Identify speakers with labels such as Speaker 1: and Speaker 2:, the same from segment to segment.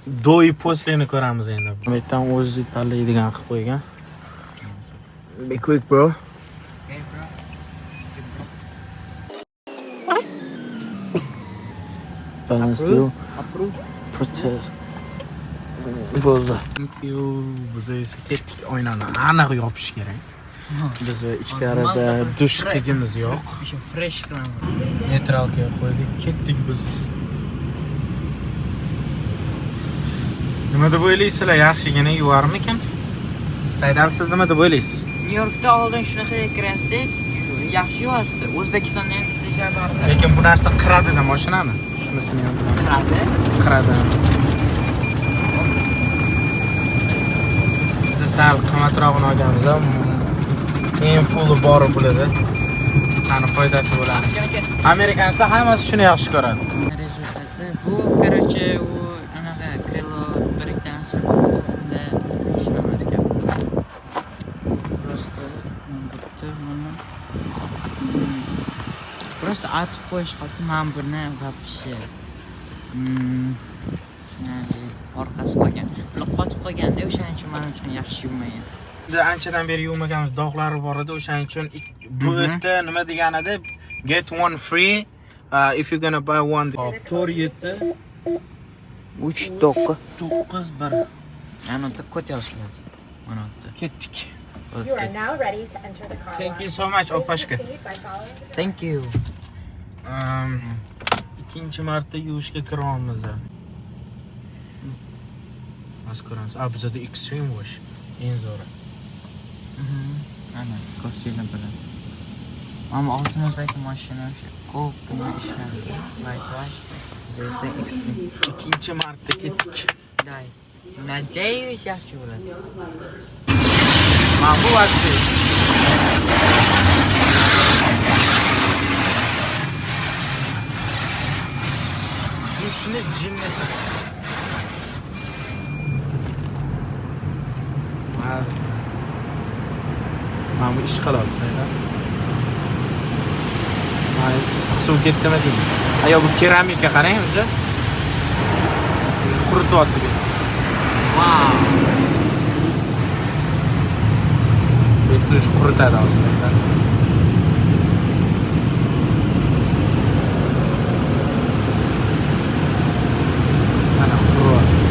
Speaker 1: До и после ni ko'ramiz endi. Bu yerdan o'zi tanlaydigan qilib qo'ygan. Be quick, bro.
Speaker 2: Okay, bro.
Speaker 1: Balance deal.
Speaker 2: Approve.
Speaker 1: Protest. Bo'ldi. Thank you. Biz esa ketdik. Oynani aniq yopish kerak. Biz ichkarida dush qilgimiz yo'q.
Speaker 2: O'sha fresh qilaman.
Speaker 1: Neytralga qo'ydik. Ketdik biz. Nima deb o'ylaysizlar? Yaxshigina yuvarmikan? Saidal, siz nima deb o'ylaysiz?
Speaker 2: Nyu Yorkda oldin shunaqa kirasdik, yaxshi yuvasdi. O'zbekistonda ham bitta joy bor edi.
Speaker 1: Lekin bu narsa qiradida mashinani. Shunisini ham bilaman.
Speaker 2: Qiradi.
Speaker 1: Qiradi. Biz sal qimmatrog'ini olganmiz. Eng fulli bori bo'ladi. Qani foydasi bo'ladi. Amerikanslar hammasi shuni yaxshi ko'radi.
Speaker 2: Результат i bu, короче, u anaqa крыло bir ikkita narsa bo'ldi, unda ishlamas ekan. Просто bitta buni просто artib qo'yish qoldi. Mana buni вообще orqasi qolgan. Bular qotib qolganda, o'shaning uchun manimcha yaxshi yuvmagan.
Speaker 1: Biz anchadan beri yuvmaganmiz, dog'lari bor edi, o'shaning uchun bu yerda nima degan edi? Get one free if you're gonna buy one. Hop, 4 7
Speaker 2: 3 9
Speaker 1: 9 1.
Speaker 2: Ana yerda kod yoziladi. Mana yerda.
Speaker 1: Ketdik.
Speaker 3: You are now ready to enter the car
Speaker 1: Thank you
Speaker 3: wash.
Speaker 1: so much,
Speaker 3: Please
Speaker 1: opashka.
Speaker 3: proceed by following the
Speaker 2: Thank you.
Speaker 1: Ikkinchi marta yuvishga kiryapmiz. Hozir ko'ramiz. A, bizada extreme wash eng zo'ri.
Speaker 2: Ana, ko'rsanglar bo'ladi. Mana oldimizdagi mashina o'sha ko'pgina ishlandi. White wash. Biz esa extreme.
Speaker 1: Ikkinchi marta ketdik.
Speaker 2: Day. Надеюсь, yaxshi bo'ladi.
Speaker 1: Mana bu вообще. Dushni jinnisi. Mazza. Mana bu ish qiladi, saylar. Mana issiq suv ketdimi deyman. Ayo, bu keramika qarang уже. Уже qurityapti bu yerda.
Speaker 2: Wow.
Speaker 1: Bu yerda уже quritadi hozir, saylar. Mana quryapti.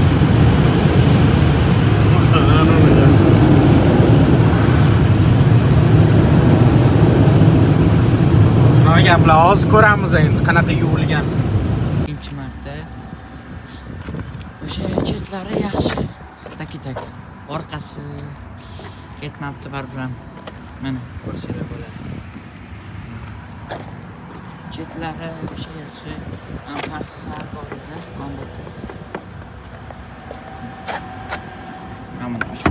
Speaker 1: Shunaqa gaplar, hozir ko'ramiz endi qanaqa yuvilgan.
Speaker 2: Ikkinchi marta. O'sha chetlari yaxshi. Taki tak. Orqasi ketmabdi baribir ham. Mana ko'rsanglar bo'ladi. Chetlari o'sha yaxshi. Mana past sal bor edi, mana bu yerda. Mana buni ochib